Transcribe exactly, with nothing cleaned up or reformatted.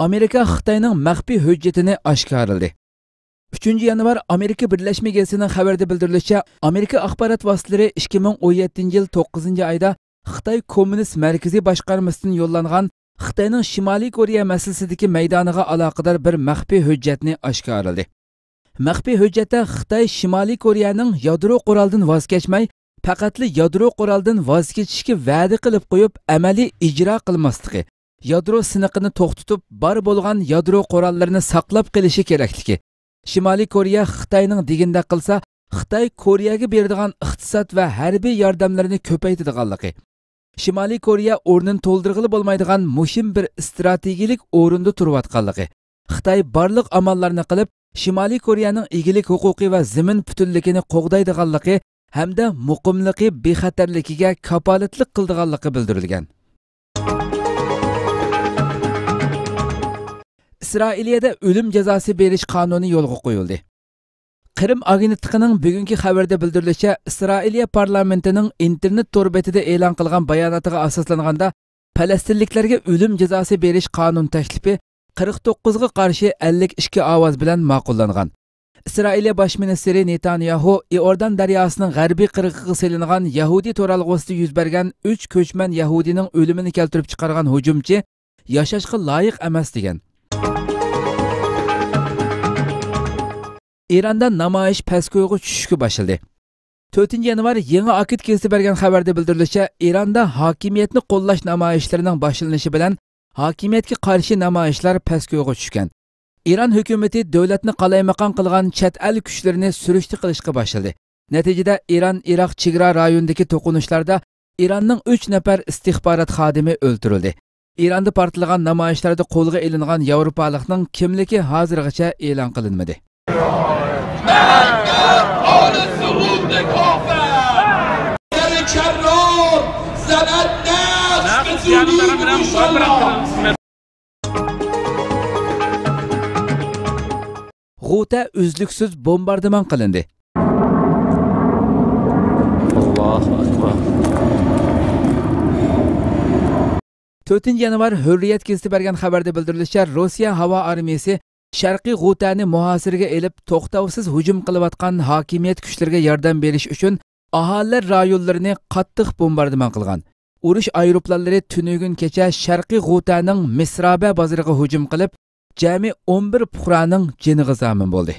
ئامېرىكا خىتاينىڭ مەخپىي ھۆججىتىنى ئاشكارىلىدى. ئۈچىنچى يانۋار ئامېرىكا بىرلەشمە گېزىتىنىڭ خەۋىرىدە بىلدۈرۈلۈشىچە، ئامېرىكا ئاخبارات ۋاسىتىلىرى ئىككى مىڭ ئون يەتتىنچى يىل توققۇزىنچى ئايدا خىتاي كوممۇنىست مەركىزىي باشقارمىسىدىن يوللانغان خىتاينىڭ شىمالىي كورېيە مەسىلىسىدىكى مەيدانىغا ئالاقىدار بىر مەخپىي ھۆججەتنى ئاشكارىلىدى. مەخپىي ھۆججەتتە خىتاي شىمالىي كورېيەنىڭ يادرو قورالدىن ۋاز كەچمەي، پەقەتلا يادرو قورالدىن ۋاز كېچىشكە ۋەدە قىلىپ قويۇپ، ئەمەلىي ئىجرا قىلماسلىقى، يادرو سىنىقىنى توختىتىپ، بار بولغان يادرو قوراللىرىنى ساقلاپ قېلىشى كېرەكلىكى، شىمالىي كورېيە خىتاينىڭ دېگىنىدەك قىلسا، خىتاي كورېيەگە بېرىدىغان ئىقتىساد ۋە ھەربىي ياردەملىرىنى كۆپەيتىدىغانلىقى، شىمالىي كورېيە ئورنىنى تولدۇرغىلى بولمايدىغان مۇھىم بىر ئىستراتېگىيىلىك ئورۇندا تۇرۇۋاتقانلىقى، خىتاي بارلىق ئاماللارنى قىلىپ، شىمالىي كورېيەنىڭ ئىگىلىك ھوقۇقى ۋە زېمىن پۈتۈنلۈكىنى قوغدايدىغانلىقى ھەمدە مۇقىملىقى، بىخەتەرلىكىگە كاپالەتلىك قىلىدىغانلىقى بىلدۈرۈلگەن. ئىسرائىلىيەدە ئۆلۈم جازاسى بېرىش قانۇنى يولغا قويۇلدى. قىرىم ئاگېنتلىقىنىڭ بۈگۈنكى خەۋىرىدە بىلدۈرۈلۈشىچە، ئىسرائىلىيە پارلامېنتىنىڭ ئىنتېرنېت تور بېتىدە ئېلان قىلغان باياناتىغا ئاساسلانغاندا، پەلەستىنلىكلەرگە ئۆلۈم جازاسى بېرىش قانۇن تەكلىپى قىرىق توققۇزغا قارشى ئەللىك ئىككى ئاۋاز بىلەن ماقۇللانغان. ئىسرائىلىيە باش مىنىستىرى نېتانياھۇ ئىئوردان دەرياسىنىڭ غەربىي قىرغىقىغا سېلىنغان يەھۇدىي تورالغۇسىدا يۈز بەرگەن ئۈچ كۆچمەن يەھۇدىينىڭ ئۆلۈمىنى كەلتۈرۈپ چىقارغان ھۇجۇمچى ياشاشقا لايىق ئەمەس، دېگەن. ئىراندا نامايىش پەسكويغا چۈشۈشكە باشلىدى. تۆتىنچى يانۋار يېڭى ئاكىت گېزىتى بەرگەن خەۋەردە بىلدۈرۈلۈشىچە، ئىراندا ھاكىمىيەتنى قوللاش نامايىشلىرىنىڭ باشلىنىشى بىلەن ھاكىمىيەتكە قارشى نامايىشلار پەسكويغا چۈشكەن. ئىران ھۆكۈمىتى دۆلەتنى قالايمىقان قىلغان چەت ئەل كۈچلىرىنى سۈرۈشتە قىلىشقا باشلىدى. نەتىجىدە، ئىران-ئىراق چېگرا رايونىدىكى توقۇنۇشلاردا ئىراننىڭ ئۈچ نەپەر ئىستىخبارات خادىمى ئۆلتۈرۈلدى. ئىراندا پارتلىغان نامايىشلاردا قولغا ئېلىنغان ياۋروپالىقنىڭ كىملىكى ھازىرغىچە ئېلان قىلىنمىدى. غوتە ئۈزلۈكسىز بومباردىمان قىلىندى. ئاللاھۇ ئەكبەر. تۆتىنچى يانۋار ھۆررىيەت گېزىتى بەرگەن خەۋەردە بىلدۈرۈلۈشىچە، روسىيە ھاۋا ئارمىيىسى شەرقىي غۇتەنى مۇھاسىرىگە ئېلىپ، توختاۋسىز ھۇجۇم قىلىۋاتقان ھاكىمىيەت كۈچلىرىگە ياردەم بېرىش ئۈچۈن ئاھالىلەر رايونلىرىنى قاتتىق بومباردىمان قىلغان. ئۇرۇش ئايروپىلانلىرى تۈنۈگۈن كېچە شەرقىي غۇتەنىڭ مىسرابە بازىرىغا ھۇجۇم قىلىپ، جەمئىي ئون بىر پۇقرانىڭ جېنىغا زامىن بولدى.